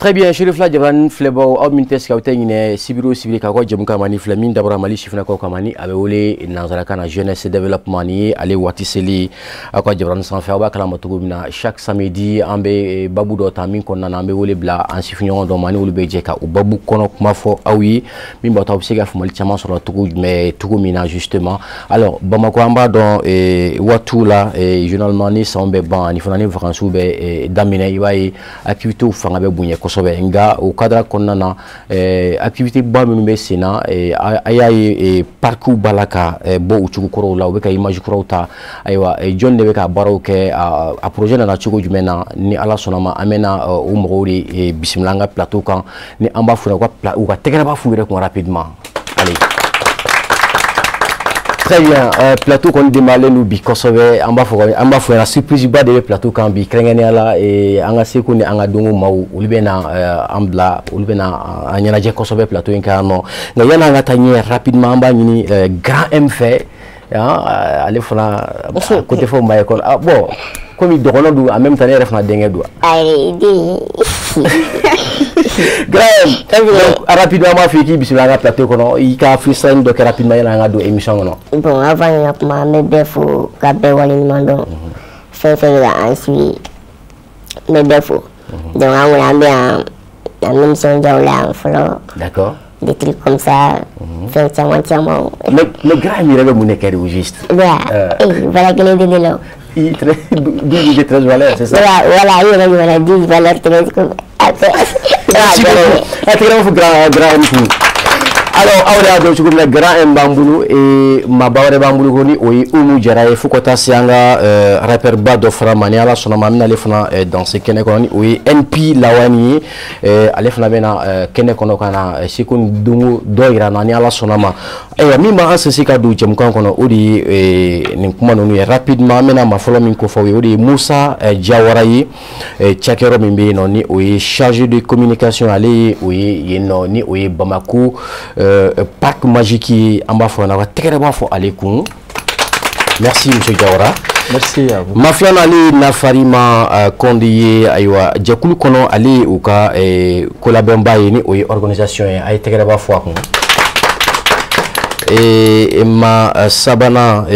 Très bien, Chérif la jaban filɛbaw, aw min tɛ sigi, aw tɛ ɲinɛ sibiri o sibiri k'aw ka jamu kama ni filɛ min dabɔra Mali sifinnakaw kama, ni a bɛ wele nanzarakan na jeunesse développement, ni ye ale waati seli aw ka jabarani sanfɛ. Aw b'a kalama cogo min na, chaque samedi an bɛ babu dɔ ta min kɔnɔna na, an bɛ wele bila an sifinɲɔgɔn dɔ ma, ni olu bɛ jɛ ka o babu kɔnɔ kuma fɔ aw ye, min b'a to aw bɛ se ka faamuyali caman sɔrɔ cogo jumɛn, cogo min na justement. Alors Bamako, an b'a dɔn waatiw la, généralement ni sanw bɛ ban ani fana ni vacances bɛ daminɛ, i b'a ye activités fanga bɛ bonya kosɛbɛ. Nka o cadre kɔnɔna na, activité ba minnu bɛ sen na, a y'a ye parkiw b'a la ka bɔ u cogo kɔrɔw la, u bɛ ka image kuraw ta. Ayiwa, jɔn de bɛ ka baaraw kɛ? A projet nana cogo jumɛn na? Ni Ala sɔnna ma, an bɛna o mɔgɔw de bisimila an ka plateau kan, ni an b'a f'u ɲɛna u ka tɛgɛrɛ f'u yɛrɛ kun rapidement. Allez. Très bien, plateau kɔni denbayalen don bi kosɛbɛ. An b'a fɔ ɲɛna, surprise ba de bɛ plateau kan bi, kɛrɛnkɛrɛnnenya la an ka seko ni an ka dɔnko maaw, olu bɛ na an bila, olu bɛ na an ɲɛnajɛ kosɛbɛ plateau in kan yan nɔ. Nka yanni an ka taa ɲɛ rapidement, an b'a ɲini grand M fɛ, ale fana ko tɛ fɔ maa ye kɔnɔ. Ah bon, komi dɔgɔnɔ don, en même temps ne yɛrɛ fana denkɛ don. Ayi, den. Grand M, donc rapidement an b'a fɔ i k'i bisimila an ka plateau kɔnɔ, i ka freestyle dɔ kɛ rapidement yanni an ka don émission kɔnɔ. Bon, avant n ka kuma, an bɛ bɛɛ fo ka bɛɛ waleɲuman dɔn. Fɛn fɛn bɛ ka an suit, n bɛ bɛɛ fo. Donc an kɔni an bɛ yan, an bɛ nisɔndiyaw la yan fɔlɔ. Des trucs comme ça, fɛn caman caman. Mais grand M yɛrɛ bɛ mun de kɛ de au juste? Ouais, eh, baara kelen tɛ ne la o. 12 13 valeurs, c'est ça? Voilà, i yɛrɛ ɲuman na, 10 valeurs 13 comme. Merci beaucoup. A tɛgɛrɛ fɔ grand M kun. Alors aw de y'a dɔn cogo min na, grand M b'an bolo, maaba wɛrɛ b'an bolo ko ni o ye Umu Jara ye, fo ka taa se an ka rappeur ba dɔ fana ma, ni Ala sɔnna ma, an bɛna ale fana danser kɛnɛ kɔnɔ, ni o ye NP Lawani ye. Ale fana bɛna kɛnɛ kɔnɔ ka na seko ni donko dɔ yira an na, ni Ala sɔnna ma. Ayiwa, min b'an sinsin ka don jɛmukan kɔnɔ, o de ye nin kuma ninnu ye. Rapidement, an bɛna maa fɔlɔ min kofɔ aw ye, o de ye Musa Jawara ye, cakɛyɔrɔ min bɛ yen nɔ, ni o ye chargé de communication, ale ye o ye yen nɔ, ni o ye Bamako Parc Magique ye. An b'a fɔ ɲɛna, ka tɛgɛrɛ b'a fɔ ale kun. Merci monsieur Jawara. Merci à vous. Mafia ale ye Nafarima Kɔnde ye. Ayiwa, jɛkulu kɔnɔ, ale ye u ka kolabɛnba ye, ni o ye organisation ye. A ye tɛgɛrɛ b'a fɔ a kun. Ma sabanan,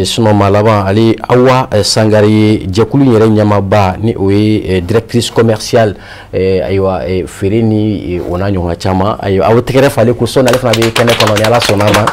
sinon ma laban, ale Awa Sangare ye, jɛkulu in yɛrɛ ɲɛmaaba, ni o ye directrice commerciale, ayiwa, feere ni o n'a ɲɔgɔnna caman. Ayiwa, aw tɛgɛrɛ falen ko sɔnni ale fana bɛ kɛnɛ kɔnɔ, ni Ala sɔnna a ma.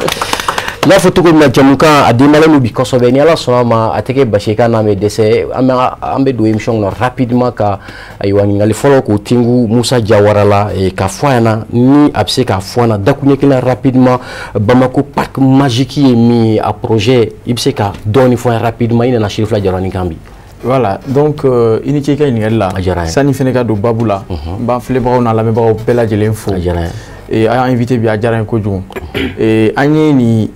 N y'a fɔ cogo min na, jamukan a denbalen don bi kosɛbɛ. Ni Ala sɔnna a ma, a tɛ kɛ basi ye k'a n'an bɛ dɛsɛ. An bɛ don émission kɔnɔ rapidement ka ayiwa ɲininkali fɔlɔ k'o tingu Musa Jawara la, ka fɔ a ɲɛna, ni a bɛ se k'a fɔ an na dakuruɲɛ kelen rapidement, Bamako Parc Magique ye min ye, a projet, i bɛ se ka dɔɔni fɔ an ye rapidement? I nana Chérif Jaranin kan bi. Voilà, donc i ni ce i ka ɲininkali la. A diyara n ye. Sani fɛnɛ ka don babu la, n b'an filɛbagaw n'a lamɛnbagaw bɛɛ lajɛlen fo. A diyara n ye. Et a y'an invité bi, a diyara n ye kojugu. Et an ye nin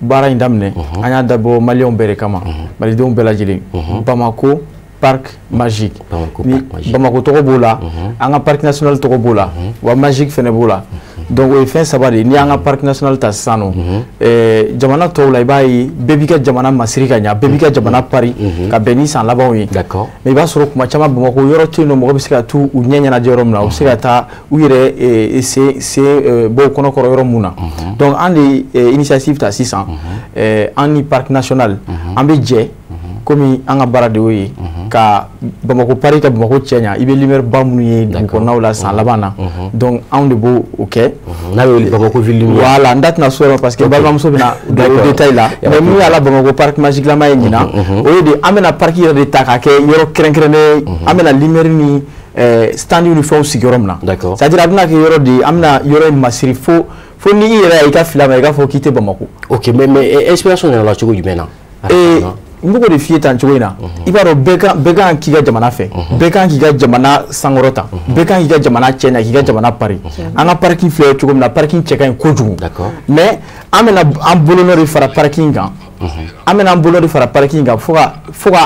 baara in daminɛ, an y'a dabɔ maliyɛnw bɛɛ de kama, malidenw bɛɛ lajɛlen. Bamako Parc Magique. Bamako Ni Parc Magique. Bamako tɔgɔ b'o la, an ka parc national tɔgɔ b'o la, wa magique fɛnɛ b'o la. Donc o ye fɛn saba de ye. N'i y'an ka parc national ta sisan nɔ, jamana tɔw la, i b'a ye bɛɛ b'i ka jamana masiri ka ɲa, bɛɛ b'i ka jamana pari ka bɛn ni san labanw ye. Mais i b'a sɔrɔ kuma caman Bamakɔ yɔrɔ tɛ yen nɔ, mɔgɔ bɛ se ka t'u u ɲɛ ɲɛnajɛ yɔrɔ min na, u bɛ se ka taa u yɛrɛ sen sen bɔ u kɔnɔ kɔrɔ yɔrɔ mun na. Donc an de ye initiative ta sisan, an ni parc national an bɛ jɛ, komi an ka baara de y'o ye, ka Bamakɔ pari, ka Bamakɔ cɛ ɲa. I bɛ lumière ba minnu ye dugu kɔnɔnaw la san laban na, donc anw de b'o o kɛ. N'a bɛ wele Bamako ville lumière. Voilà, n da tɛna s'o ma parce que balimamuso bɛna don o détail la. Mais mun y'a la Bamakɔ Parc Magique lama ye ɲinan, o ye de an bɛna parc yɛrɛ de ta k'a kɛ yɔrɔ kɛrɛnkɛrɛnnen ye, an bɛna lumière ni stand ni fɛnw sigi yɔrɔ min na. C'est à dire a bɛna kɛ yɔrɔ de ye, an bɛna yɔrɔ in masiri fo fo ni i yɛrɛ i ka fili a ma, i k'a fɔ k'i tɛ Bamakɔ. Ok, mais inspiration nana la cogo jumɛn na? N b'o de f'i ye tan cogo in na. I b'a dɔn, bɛɛ kan k'i ka jamana fɛ, bɛɛ kan k'i ka jamana sankɔrɔta, bɛɛ kan k'i ka jamana cɛ ɲa, k'i ka jamana pari. An ka parc filɛ cogo min na, parc cɛ ka ɲi kojugu. Mais an bɛna an bolonɔ de fara parc in kan, an bɛna an bolonɔ de fara parc in kan fo ka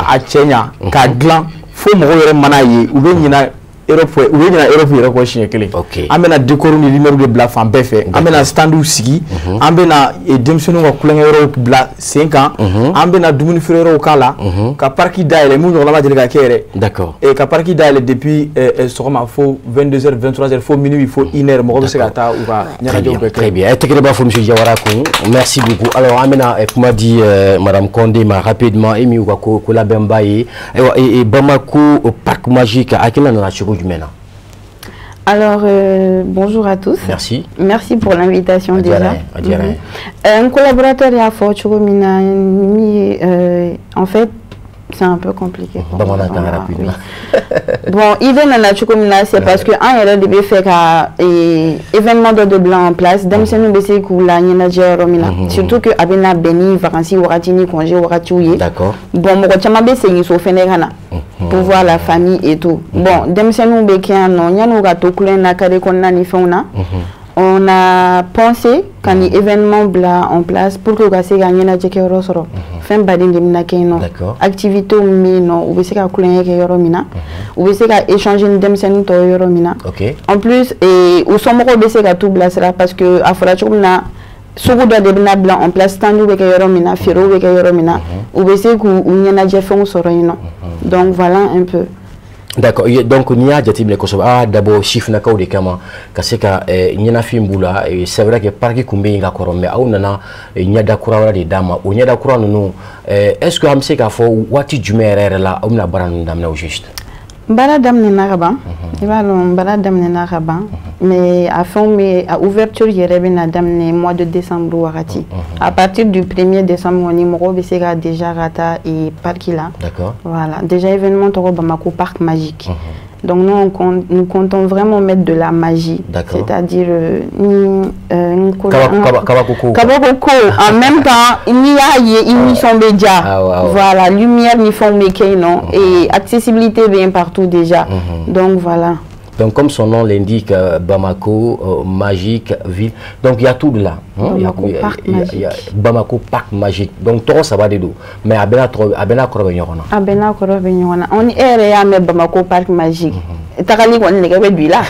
a cɛ ɲa, k'a dilan fo mɔgɔw yɛrɛ mana ye, u bɛ ɲina. Europe, u bɛ ɲina Europe yɛrɛ kɔ siɲɛ kelen. An bɛna décor ni lumière de bila fan bɛɛ fɛ. An bɛna standw sigi. An bɛna denmisɛnninw ka kulonkɛ yɔrɔw bila sen kan. An bɛna dumuni feere yɔrɔw k'a la. Ka parc dayɛlɛ mun ɲɔgɔnna ma deli ka kɛ yɛrɛ. D'accord. Ka parc dayɛlɛ depuis sɔgɔma fo 22h 23h fo minuit fo 1h mɔgɔ bɛ se ka taa u ka ɲɛnajɛw bɛɛ kɛ. Très bien. Tɛgɛrɛ b'a fɔ monsieur Diawara kun. Merci beaucoup. Alors an bɛna kuma di madame Condé ma rapidement e min y'u ka ko labɛnba ye. Ayiwa Bamako Parc Magique hakilina nana cogo jumɛn na? Alors, bonjour à tous. Merci. Merci pour l'invitation déjà. Un collaborateur y'a fɔ cogo min na, en fait, c'est un peu compliqué. Rapidement. Bon, idée nana cogo min na, c'est parce que an yɛrɛ de bɛ fɛ ka événement dɔ de bila en place, denmisɛnninw bɛ se k'u la ɲɛnajɛ yɔrɔ min na. Surtout que a bɛna bɛn ni vacances wagati ni congé wagatiw ye. D'accord. Bon, mɔgɔ caman bɛ segin so fɛnɛ ka na. Pour voir la famille et tout. Bon, denmisɛnninw bɛ kɛ yan nɔ, yan'u ka to kulonkɛ na carré kɔnɔna ni fɛnw na. On a pensé ka nin événement bila en place pour que u ka se ka ɲɛnajɛ kɛ yɔrɔ sɔrɔ. Fɛn baden de bɛna kɛ yen nɔ. Activité min bɛ yen nɔ, u bɛ se ka kulonkɛ kɛ yɔrɔ min na. U bɛ se ka échanger ni denmisɛnnin tɔw ye yɔrɔ min na. En plus, u somɔgɔw bɛ se ka t'u bilasira parce que a fɔra cogo min na, sugu dɔ de bɛna bila en place, stand bɛ kɛ yɔrɔ min na, feerew bɛ kɛ yɔrɔ min na, u bɛ se k'u ɲɛnajɛ fɛnw sɔrɔ yen nɔ. Donc voilà un peu. D'accord. Donc n'i y'a jateminɛ kosɛbɛ, a d'abord sifinnakaw de kama ka se ka ɲɛnafin b'u la. C'est vrai que parc kun bɛ yen ka kɔrɔ, mais aw nana ɲɛda kura wɛrɛ de d'a ma. O ɲɛda kura ninnu, est-ce que an bɛ se k'a fɔ waati jumɛn yɛrɛ yɛrɛ la aw bɛna baara ninnu daminɛ au juste? Baara daminɛna ka ban. I b'a dɔn baara daminɛna ka ban, mais a fɛnw bɛ a ouverture yɛrɛ bɛna daminɛ mois de décembre wagati. À partir du 1er décembre kɔni mɔgɔw bɛ se ka déjà ka taa parc la. D'accord. Voilà, déjà événement tɔgɔ Bamako Parc Magique. Donc nous nous comptons vraiment mettre de la magie. C'est-à-dire kabako en même temps n'i y'a ye i nisɔn bɛ diya. Voilà, lumière ni fɛnw bɛ kɛ yen nɔ et accessibilité bɛ yen partout déjà. Donc voilà. Donc comme son nom l'indique, Bamako, magique, ville. Donc il y a tout de là. Hein? Bamako Parc Magique. Bamako Parc Magique. Donc tɔgɔ saba de don. Mais a bɛɛ n'a kɔrɔ bɛ ɲɔgɔn na. A bɛɛ n'a kɔrɔ bɛ ɲɔgɔn na. On e yɛrɛ y'a mɛn Bamako Parc Magique. Tagali kɔni nɛgɛ bɛ don i la.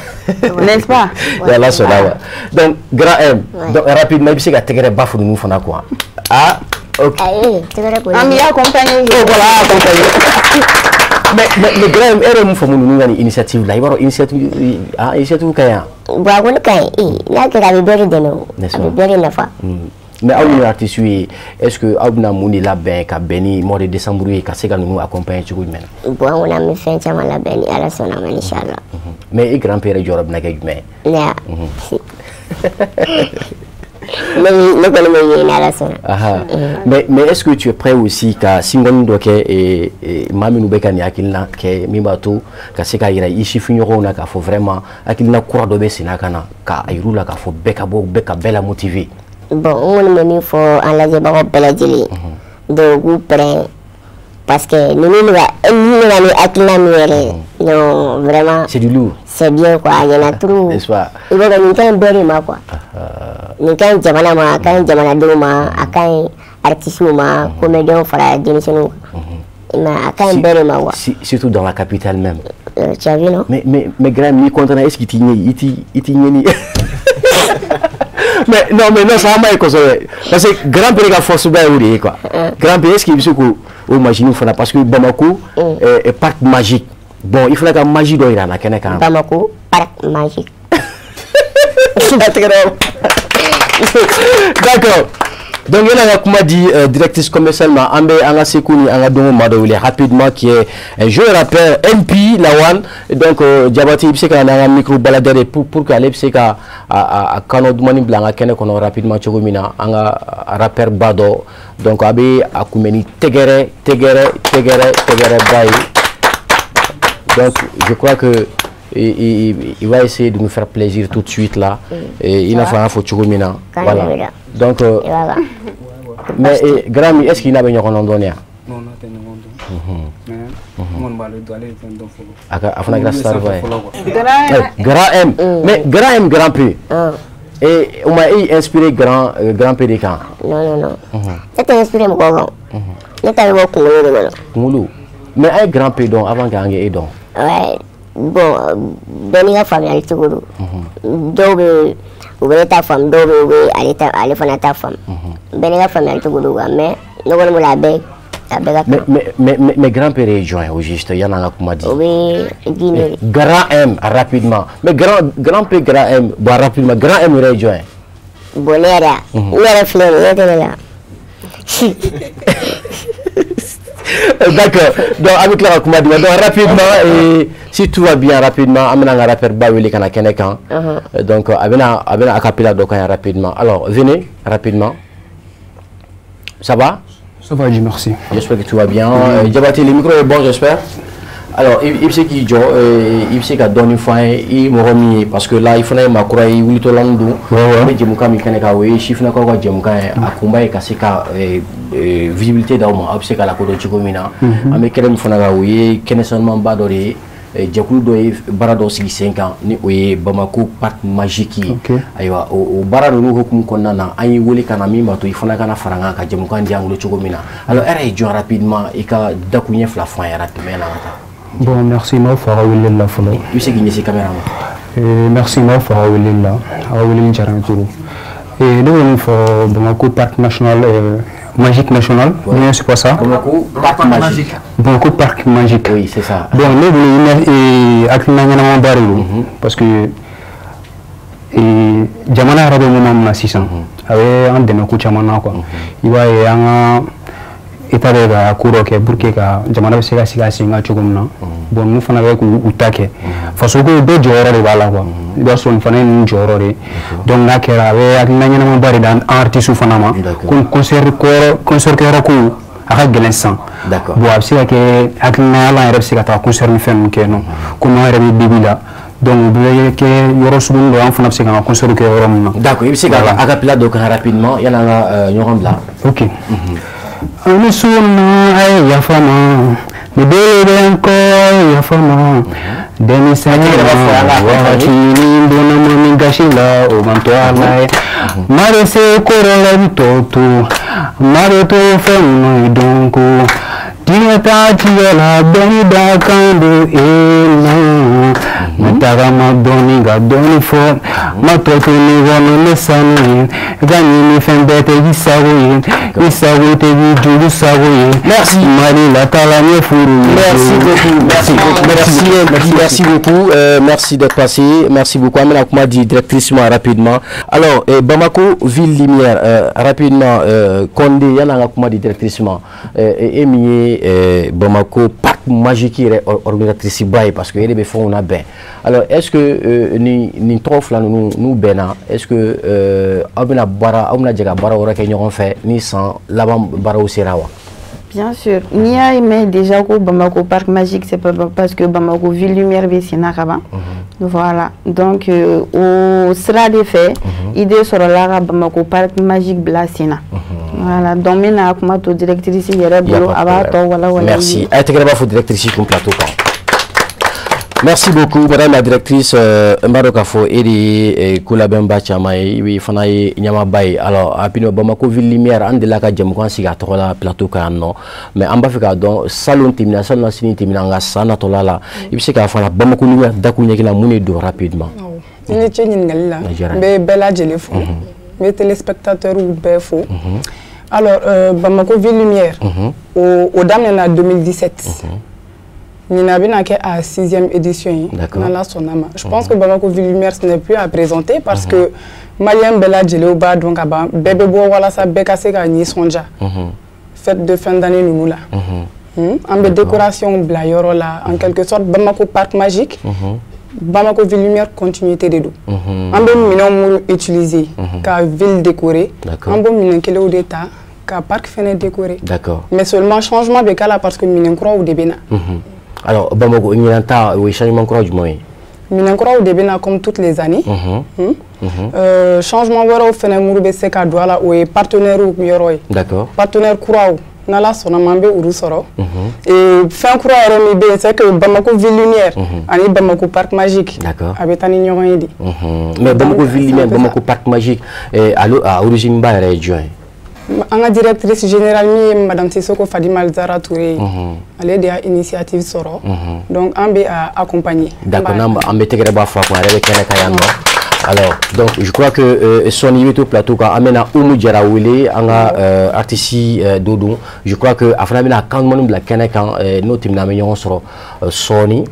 N'est-ce pas? Yala sɔnna wa. Donc grand M, donc rapidement i bɛ se ka tɛgɛrɛ ba fɔ ninnu fana quoi. Ah, ok. An b'i accompagner. Oh voilà, accompagner. Mais grand M, e yɛrɛ mun faamu ninnu ka nin initiative la? I b'a dɔn initiative ka ɲi wa? Bon, a kɔni ka ɲi. N'a kɛra a bɛ bɛɛ de dɛmɛ o. A bɛ bɛɛ de nafa. Mais aw ni artistes ye, est-ce que aw bɛna mun de labɛn ka bɛn ni mois de décembre ye ka se ka ninnu accompagner cogo jumɛn na? Bon, an kɔni an bɛ fɛn caman labɛn ni Ala sɔnna ma inchallah. Mais i grand-père jɔyɔrɔ bɛna kɛ jumɛn ye? Ne ya. Ne kɔni bɛ ɲini Ala sɔnna. Mais est-ce que tu es prêt aussi ka singɔni dɔ kɛ maa minnu bɛ ka nin hakilina kɛ min b'a to ka se k'a yira i sifinɲɔgɔnw na k'a fɔ vraiment hakilina kura dɔ bɛ senna ka na k'a yir'u la k'a fɔ bɛɛ ka bɔ bɛɛ ka bɛɛ la motiver? Bon, n kɔni bɛ min fɔ an lajɛbagaw bɛɛ lajɛlen donc u k'u prêt parce que ninnu bɛ ka ni hakilina min yɛrɛ ye, non vraiment. C'est du lourd. C'est bien quoi, a ɲɛna trop. N'est-ce pas? I b'a dɔn nin ka ɲi bɛɛ de ma quoi. Nin ka ɲi jamana ma, a ka ɲi jamanadenw ma, a ka ɲi artistes ma, comédiens fara denmisɛnninw kan. Mais a ka ɲi bɛɛ de ma quoi. Surtout dans la capitale même. Tu as vu non? Mais grand n'i content, est-ce qu'il t'i ɲɛ i t'i ɲɛ ni? Mais non, ça va mal kosɛbɛ parce que grand-père ka force ba ye o de ye quoi. Grand-père, est-ce qu'il bɛ se k'o machine fana parce que Bamako est parc magique. Bon, il fallait ka magie dɔ yira an na kɛnɛ kan. Bamako Parc Magique. D'accord. Donc, il y a kuma di directrice commerciale ma an bɛ an ka seko ni an ka dɔnko maa dɔ wele rapidement qui est un jeune rappeur MP Lawan. Donc Diabaté i bɛ se ka na n'an ka micro baladeur ye pour que ale bɛ se ka a kanɔ dumani bila an ka kɛnɛ kɔnɔ rapidement cogo min na an ka rappeur ba dɔ. Donc a bɛ a kunbɛn ni tɛgɛrɛ tɛgɛrɛ tɛgɛrɛ tɛgɛrɛ ba ye. Donc je crois que il va essayer de nous faire plaisir tout de suite là. Et il n'a pas fait cogo min na. Voilà. Donc, mais Grami, est-ce qu'il n'a pas ɲɔgɔn dɔn ya? Non, n'a tɛ ɲɔgɔn dɔn. Mais n kɔni b'ale dɔn, ale ye fɛn dɔn fɔlɔ. A fana kɛra star ba ye. Grand M. Mais Grand M, Grand P. Et o ma e inspiré Grand P de kan? Non, non, non. Ne tɛ inspiré mɔgɔ kan. Ne ta bɛ bɔ kunkolo de kɔnɔ. Kunkolo. Mais an ye Grand P dɔn avant k'an k'e dɔn. Ouais. Bon, bɛɛ n'i ka faamuyali cogo don. Dɔw bɛ u bɛ ne ta faamu, dɔw bɛ u bɛ ale fana ta faamu. Bɛɛ n'i ka faamuyali cogo don quoi, mais ne kɔni bolo a bɛɛ ka kan. Mais grand-père ye jɔn ye au juste yan'an ka kuma di? O bɛ Guinée. Grand M rapidement. Mais grand-père grand M, bon rapidement, grand M yɛrɛ ye jɔn ye? Bon, ne yɛrɛ, ne yɛrɛ filɛ nin ye, ne tɛ ne la. D'accord. Donc, avec la donc rapidement, et si tout va bien rapidement, on a un rappeur Baweli kana kɛnɛ kan. Donc, a bɛna acapella dɔ kan rapidement. Alors, venez rapidement. Ça va? Ça va, Dieu merci. J'espère que tout va bien. Diabaté, le micro est bon, j'espère. Alors, il bɛ se k'i jɔ, i bɛ se ka dɔɔni fɔ an ye i mɔgɔ min ye, parce que là i fana ye maa kura ye, i wulitɔla don. An bɛ jɛmukan min kɛnɛ kan, o ye sifinnakaw ka jɛmukan ye. A kunba ye ka se ka visibilité d'aw ma, aw bɛ se ka lakodɔn cogo min na. An bɛ kɛnɛ min fana kan, o ye kɛnɛ sanumanba dɔ de ye. Jɛkulu dɔ ye baara dɔ sigi sen kan, ni o ye Bamako Parc Magique ye. Ayiwa, o baara ninnu hukumu kɔnɔna na, an y'i wele ka na min b'a to i fana kana fara an kan ka jɛmukan di an bolo cogo min na. Alors, e yɛrɛ ye jɔn rapidement, i ka dakuruɲɛ fila fɔ an ye rapidement yan'an ka taa. Bon, merci, m'aw fo aw weleli la fɔlɔ. I bɛ se k'i ɲɛsin caméra ma. Merci, m'aw fo aw weleli la, aw weleli diyara n ye trop. Ne bɛ mun fɔ Bamako Parc National Magique National, bien c'est pas ça? Bamako Parc Magique. Bamako Parc Magique. Oui, c'est ça. Bon, ne bolo hakilina ɲɛnamaba de don, parce que jamana yɛrɛ bɛ moment min na sisan, a bɛ an dɛmɛ ko caman na quoi. I b'a ye an ka État bɛ ka ko dɔ kɛ pour que ka jamana bɛ se ka sigi a sen kan cogo min na. Bon, ninnu fana bɛ k'u ta kɛ. Faso ko bɛɛ jɔyɔrɔ de b'a la quoi. I b'a sɔrɔ nin fana ye ninnu jɔyɔrɔ de ye. Donc n'a kɛra, a bɛ hakilina ɲɛnamaba de d'an artistes fana ma. Komi concert kɛyɔrɔ ko a ka gɛlɛn sisan. Bon, a bɛ se ka kɛ hakilina hali an yɛrɛ bɛ se ka taa concert ni fɛn ninnu kɛ yen nɔ. Komi an yɛrɛ bɛ début la. Donc o bɛ kɛ yɔrɔ sugu dɔ an fana bɛ se k'an ka concert kɛ yɔrɔ min na. D'accord, i bɛ se ka acapella dɔ kan rapidement yan'an ka ɲɔgɔn bila. Ok. Ani sunna a ye yafa ma, ni bolo bɛ n kɔ a ye yafa ma, denmisɛnninya wagati ni donna ma min gasi la, o man to a la ye. Ma bɛ se kɔrɔ la, i bɛ tɔ to, ma bɛ to fɛn min na i dɔn ko diɲɛ t'a tigɛ la, bɛɛ ni dakan don e ma. Ma tagama dɔɔni ka dɔɔni fɔ, ma tɔ to ne kɔnɔ ne sanu ye, i ka ɲini fɛn bɛɛ tɛ k'i sago ye, i sago tɛ k'i jugu sago ye. Merci. Mali la taala ɲɛ furu ye. Merci beaucoup, merci beaucoup, merci, merci beaucoup, merci d'être passé, merci beaucoup. An bɛna kuma di directrice ma rapidement. Alors, Bamako Ville Lumière, rapidement, Condé, yan'an ka kuma di directrice ma, e min ye Bamako Parc Magique yɛrɛ organisatrice ba ye, parce que e de bɛ fɛnw labɛn. Alors, est-ce que nin tɔgɔ fila ninnu n'u bɛnna, est-ce que aw bɛna baara, aw bɛna jɛ ka baara wɛrɛ kɛ ɲɔgɔn fɛ ni san laban baaraw sera wa? Bien sûr. N'i y'a mɛn déjà ko Bamako Parc Magique, c'est pas parce que Bamako Ville Lumière bɛ sen na ka ban. Voilà. Donc o sira de fɛ, idée sɔrɔla ka Bamako Parc Magique bila sen na. Voilà. Donc n bɛna kuma to directrice yɛrɛ bolo, a b'a tɔ walawala. Merci. A ye tɛgɛrɛ b'a fɔ directrice kun plateau kan. Merci beaucoup, madame la directrice. N b'a dɔn k'a fɔ e de ye kolabɛnba caman ye, i fana ye ɲɛmaaba ye. Alors rapidement, Bamako Ville Lumière, an delila ka jɛmukan sigi a tɔgɔ la plateau kan yan nɔ, mais an b'a fɛ k'a dɔn salon tɛmɛna, salon na sini tɛmɛna, nka san natɔla la, i bɛ se k'a fɔ a Bamako Lumière dakuruɲɛ kelen na, mun de don rapidement? I ni ce ɲininkali la, n bɛ bɛɛ lajɛlen fo, n bɛ téléspectateurs bɛɛ fo. Alors, Bamako Ville Lumière, o daminɛna 2017. Ɲinan a bɛna kɛ a 6e édition ye, n'Ala sɔnna ma. Je pense que Bamako Ville Lumière, ce n'est plus à présenter, parce que Malien bɛɛ lajɛlen b'a dɔn ka ban, bɛɛ bɛ bɔ walasa bɛɛ ka se ka nisɔndiya fête de fin d'année ninnu la. An bɛ décoration bila yɔrɔ la, en quelque sorte Bamako Parc Magique, Bamako Ville Lumière continuité de don. An bɛ minɛn minnu utiliser ka ville décorer, an b'o minɛn kelenw de ta ka parc fɛnɛ décorer. Mais seulement changement bɛ k'a la, parce que minɛn kuraw de bɛ na. Alors, Bamako ɲinan ta, o ye changement kura jumɛn ye? Minɛn kuraw de bɛ na comme toutes les années. Changement wɛrɛw fɛnɛ minnu bɛ se ka don a la, o ye partenaires yɔrɔ ye. Partenaire kuraw, n'Ala sɔnna ma, an bɛ olu sɔrɔ. Et fɛn kura yɛrɛ min bɛ yen, c'est que Bamako Ville Lumière ani Bamako Parc Magique, a bɛ taa ni ɲɔgɔn ye de. Mais Bamako Ville Lumière, Bamako Parc Magique, a origine ba yɛrɛ ye jɔn ye? An ka directrice générale min ye madame Sissoko Fadima Zara Touré, ale de y'a initiative sɔrɔ, donc an bɛ a accompagner. D'accord, n'an bɛ tɛgɛrɛ b'a fɔ a kun, a yɛrɛ bɛ kɛnɛ kan yan nɔ. Alors, donc je crois que sɔnni i bɛ to plateau kan, an bɛna Umu Jara wele, an ka artiste dɔ don. Je crois que a fana bɛna kan dumanni bila kɛnɛ kan, n'o tɛmɛna an bɛ ɲɔgɔn sɔrɔ sɔɔni.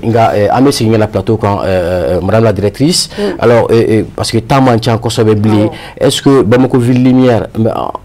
Nka an bɛ segin ka na plateau kan, madame la directrice. Alors, parce que temps man ca kosɛbɛ bilen, est-ce que Bamako Ville Lumière,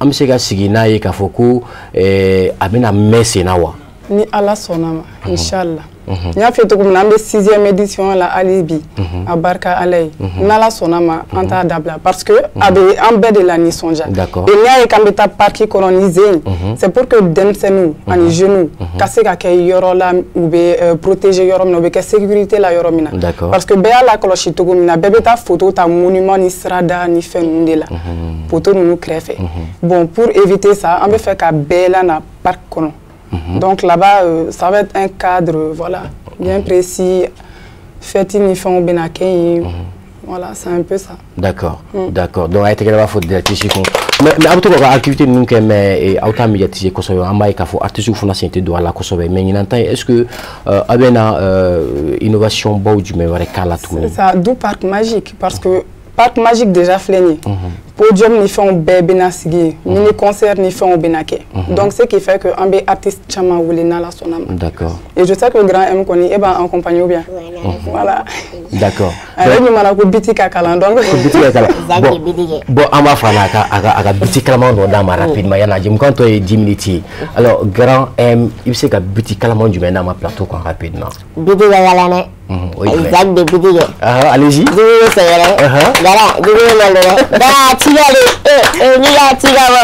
an bɛ se ka sigi n'a ye k'a fɔ ko a bɛna mɛn sen na wa? Ni Ala sɔnna ma, inchallah. N y'a f'i ye cogo min na, an bɛ 6e édition la hali bi, a barika Ala ye. N'Ala sɔnna ma, an t'a dabila parce que a bɛ an bɛɛ de la nisɔndiya. Et n'i y'a ye k'an bɛ taa parc kɔnɔ ni zen, c'est pour que denmisɛnninw ani jeunes ka se ka kɛ yɔrɔ la u bɛ protéger yɔrɔ min na, u bɛ kɛ sécurité la yɔrɔ min na. Parce que bɛɛ y'a lakɔlɔsi cogo min na, bɛɛ bɛ taa photo ta monument ni sirada ni fɛn ninnu de la, photo ninnu kɛrɛfɛ. Bon, pour éviter ça, an bɛ fɛ ka bɛɛ lana parc kɔnɔ. Donc là-bas, ça va être un cadre, voilà, bien précis. Fête ni fɛnw bɛna kɛ yen. Voilà, c'est un peu ça. D'accord, d'accord. Donc, a tɛgɛrɛ b'a fɔ directrice kun. Mais a bɛ to k'aw ka activité ninnu kɛ, mais aw t'a médiatiser kosɛbɛ. An b'a ye k'a fɔ artistes fana sen tɛ don a la kosɛbɛ. Mais ɲinan ta in, est-ce que aw bɛna innovation baw jumɛn wɛrɛ k'a la tuguni? C'est ça, d'où Parc Magique, parce que Parc Magique déjà filɛ nin ye. Podium ni fɛnw bɛɛ bɛna sigi yen, mini concert ni fɛnw bɛna kɛ. Donc ce qui fait que an bɛ artiste caman wele n'Ala sɔnna ma. D'accord. Et je sais que Grand M kɔni, e b'an accompagner ou bien? Voilà. D'accord. A yɛrɛ ɲuman ko biti ka kalan donc. Ko biti ka kalan. Bon, an b'a fɔ a ka biti kalaman dɔ d'a ma rapidement yanni a jɛmukan tɔ ye 10 minutes ye. Alors Grand M, i bɛ se ka biti kalaman jumɛn d'a ma plateau kan rapidement? Biti ka kalan dɛ. Isaac de biti kɛ. Allez-y. Dimi bɛ sɛgɛn dɛ. Gara dimi bɛ malo dɛ. Gara ci ka de. N'i y'a ci ka bɔ.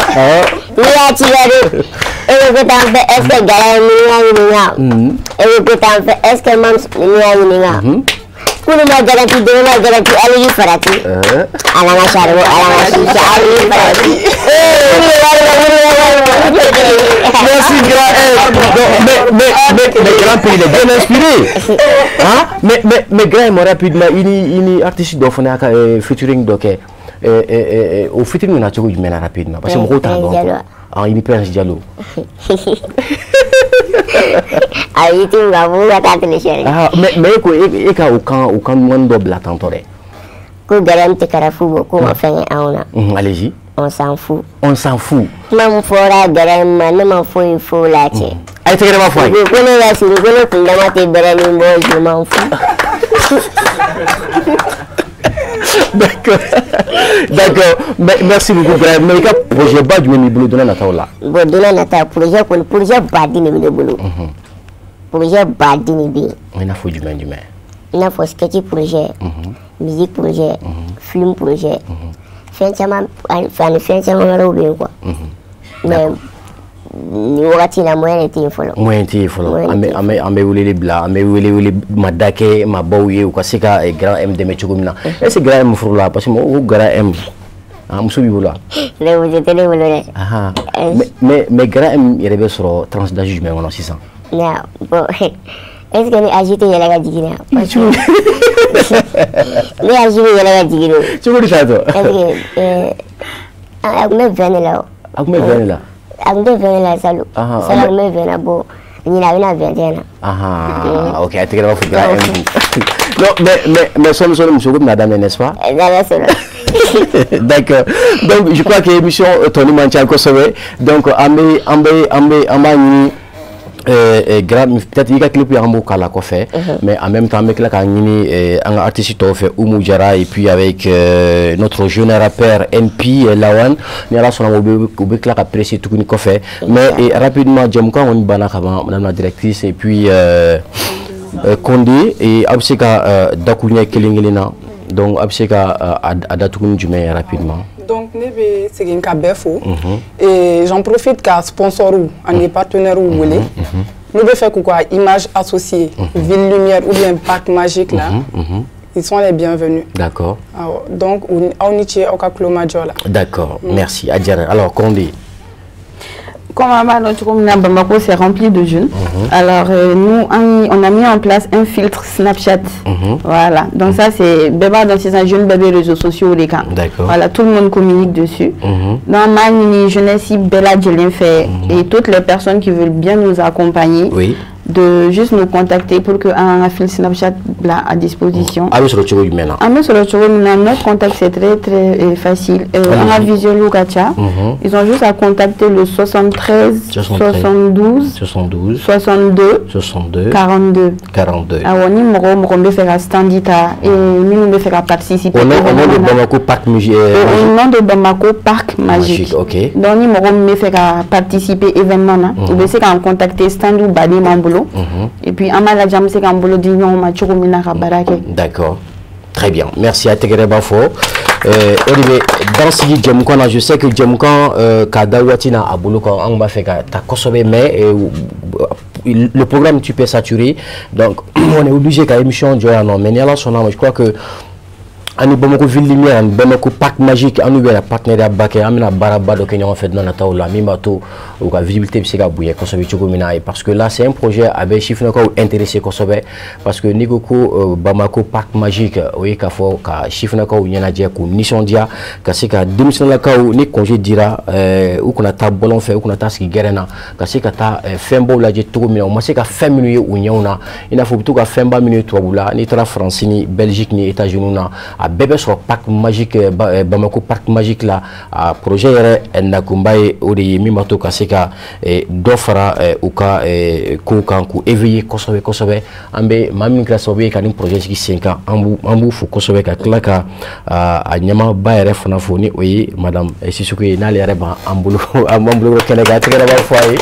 N'i y'a ci ka de. E bɛ ko taa n fɛ est ce que Gara ye miiriya ɲininka? E bɛ ko taa n fɛ est ce que Mams miiriya ɲininka? Kulu ma garanti, dɛmɛ ma garanti, hali y'i farati. Ala ka charbon, ala ka chicha, hali y'i farati. Merci Grand M. Mais Grand P, il est bien inspiré. Hein? Mais Grand M, rapidement, il artiste dɔ fana y'a ka featuring dɔ kɛ. O featuring nana cogo jumɛn na rapidement? Parce que mɔgɔw t'a dɔn. Ah, il ni Prince Diallo. A YouTube ka fɔ ka taa télécharger. Ah, mais e ko e ka o kan ɲuman dɔ bila tantɔ dɛ. Ko Grand M tɛ karafu bɔ, ko ma fɛn kɛ anw na. Allez-y. On s'en fout. On s'en fout. Kuma min fɔra Grand M ma, ne ma foyi f'o la cɛ. A ye tɛgɛrɛ ma fɔ a ye. Ko ne ka sigi, ko ne kun dama tɛ bɛrɛnin bɔ, je m'en fous. D'accord. D'accord. Merci beaucoup, Grand. Mais il y a projet bas du même boulot donné nata là. Bon, donné nata projet kon projet badi ne bɛ bolo. Projet badi ne bɛ. I n'a fɔ jumɛn jumɛn? I n'a fɔ sketch projet, musique projet, film projet. Fɛn caman ani fɛn caman wɛrɛw bɛ yen quoi. Mais nin wagati la moyen de tɛ yen fɔlɔ. Moyen tɛ yen fɔlɔ. An bɛ weleli bila, an bɛ wele ma da kɛ maabaw ye u ka se ka Grand M dɛmɛ cogo min na. Est ce que Grand M furu la? Parce que mɔgɔw ko Grand M, ah, muso b'i bolo wa? Ne muso tɛ ne bolo dɛ. Mais Grand M yɛrɛ bɛ sɔrɔ tranche d'âge jumɛn kɔnɔ sisan? Bon, est ce que ni âge tɛ yɛlɛ ka jigin na? Parce que ne âge bɛ yɛlɛ ka jigin de. Cogo di sa tɔ? Est ce que a tun bɛ 20 de la o. A tun bɛ 20 de la? A tun tɛ 20 de la salon. Salon a tun bɛ 20 na, bon ɲinɛ a bɛna 21 na. Ok, a tɛgɛrɛ b'a fɔ Grand M. Non, mais sɔɔni muso ko bɛna daminɛ, n'est-ce pas? N'Ala sɔnna. D'accord. Donc je crois que émission tɔni man ca kosɛbɛ. Donc an b'a ɲini Grand, peut-être i ka clip an b'o k'a la kɔfɛ, mais en même temps an bɛ tila k'a ɲini an ka artiste tɔw fɛ, Oumou Diarra, et puis avec notre jeune rappeur NP Lawan, ni Ala sɔnna u bɛ tila ka presser tuguni kɔfɛ. Mais rapidement jɛmukan kɔni banna ka ban, madame la directrice, et puis Condé, et a bɛ se ka dakuruɲɛ kelen kelen na, donc a bɛ se ka a datuguni jumɛn ye rapidement? Donc, ne bɛ segin ka bɛɛ fo. Et j'en profite ka sponsor ani partenaire wele. N'u bɛ fɛ k'u ka image associée, Ville Lumière ou bien Parc Magique là, ils sont les bienvenus. D'accord. Donc, aw ni ce aw ka tulomajɔ la. D'accord, merci. A diyara. Alors, Condé. Comme Bamako, c'est rempli de jeunes. Alors, nous, on a mis en place un filtre Snapchat. Voilà. Donc, ça, c'est Bébé dans ces jeunes bébés réseaux sociaux, les cas. D'accord. Voilà, tout le monde communique dessus. Dans ma jeunesse, Bella Djelin fait, et toutes les personnes qui veulent bien nous accompagner. Oui. De juste nous contacter pour que un fil Snapchat là à disposition. Ah oui, sur le tuyau maintenant. Ah oui, sur le tuyau maintenant. Notre contact, c'est très très facile. On a visio Lukacha. Ils ont juste à contacter le 73 72 72 62 62 42 42. Ah oui, nous on faire standita et nous on faire participer. Au nom de Bamako Parc Magique. Au nom de Bamako Parc Magique. Ok. Donc nous on faire participer événement là. On peut contacter stand ou Bali Mambolo. Et puis, Amala Jam, c'est un boulot d'union, D'accord. Très bien. Merci à Tegere Bafo. Dans ce Djemukan, je sais que Djemukan, Kadawatina à Bolokan, on va faire ta consommé, mais le programme tu peux saturer. Donc, on est obligé qu'à l'émission, mais je crois que Ani Bamako Ville Lumière ani Bamako Parc Magique an n'u bɛna partenariat ba kɛ, an bɛna baaraba dɔ kɛ ɲɔgɔn fɛ don nataw la min b'a to u ka visibilité bɛ se ka bonya kosɛbɛ cogo min na. Parce que là, c'est un projet a bɛ sifinnakaw intéressé kosɛbɛ, parce que n'i ko ko Bamako Parc Magique, o ye k'a fɔ ka sifinnakaw ɲɛnajɛ, k'u nisɔndiya, ka se ka denmisɛnninnakaw ni congé dira, u kana taa bɔlɔn fɛ, u kana taa sigi gɛrɛn na, ka se ka taa fɛnbaw lajɛ cogo min na u ma se ka fɛn minnu ye u ɲɛw na, i n'a fɔ u bɛ to ka fɛnba minnu ye tubabula. N'i taara Faransi ni Belgique ni États-Unis na, a bɛɛ bɛ sɔrɔ Parc Magique, Bamako Parc Magique la. A projet yɛrɛ nakunba ye o de ye, min b'a to ka se ka dɔ fara u ka kow kan, k'u éveiller kosɛbɛ kosɛbɛ. An bɛ maa min kɛra sababu ye ka nin projet sigi sen kan, an b'u fo kosɛbɛ, ka tila ka a ɲɛmaaba yɛrɛ fana fo, ni o ye madame Sissoko ye, n'ale yɛrɛ b'an bolo, an b'an bolo kɛnɛ kan, a tɛgɛrɛ b'a fɔ a ye.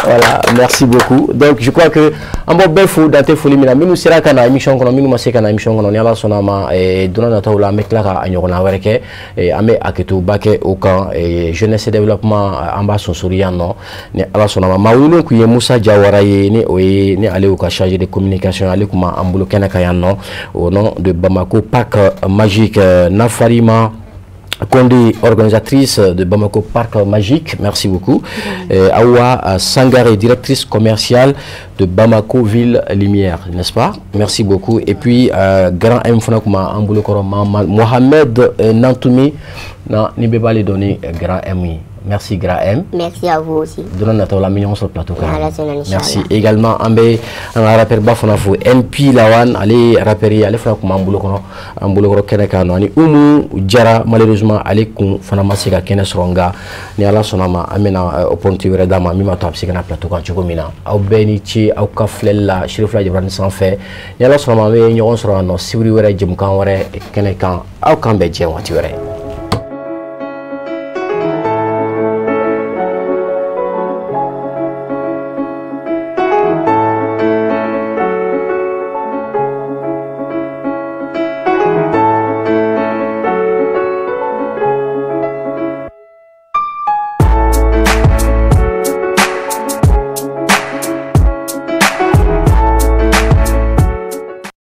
Voilà, merci beaucoup. Donc, je crois que an b'aw bɛɛ fo dan tɛ foli min na, minnu sera ka na émission kɔnɔ, minnu ma se ka na émission kɔnɔ. Ni Ala sɔnna a ma, don nataw la an bɛ tila ka a ɲɔgɔnna wɛrɛ kɛ. An bɛ hakɛtoba kɛ o kan. Jeunesse développement, an b'a sonsori yan nɔ ni Ala sɔnna a ma. Maa wele kun ye Musa Jawara ye, ni o ye ni ale y'u ka chargé de communication, ale kun b'an bolo kɛnɛ kan yan nɔ au nom de Bamako Parc Magique. Nafarima Condé, organisatrice de Bamako Parc Magique, merci beaucoup. Awa Sangaré, directrice commerciale de Bamako Ville Lumière, n'est-ce pas? Merci beaucoup. Et puis, grand M fana kun b'an bolokɔrɔ, Mohamed Nantoumi, na ni bɛɛ b'ale dɔn ni grand M ye. Merci grand M. Merci à vous aussi. Don nataw la an bɛ ɲɔgɔn sɔrɔ plateau kan. Merci. Également an bɛ an ka rappeur ba fana fo, NP Lawan, ale ye rappeur ye, ale fana kun b'an bolo kɔnɔ, an bolokɔrɔ kɛnɛ kan nɔ. Ani Umu Jara, malheureusement ale kun fana ma se ka kɛnɛ sɔrɔ, nka ni Ala sɔnna ma, an bɛna opportunité wɛrɛ d'a ma min b'a to a bɛ se ka na plateau kan cogo min na. Aw bɛɛ ni ce aw ka filɛli la Sirifila Jabarani sanfɛ. Ni Ala sɔnna ma, an bɛ ɲɔgɔn sɔrɔ yan nɔ sibiri wɛrɛ, jɛmukan wɛrɛ kɛnɛ kan. Aw k'an bɛn diɲɛ waati wɛrɛ.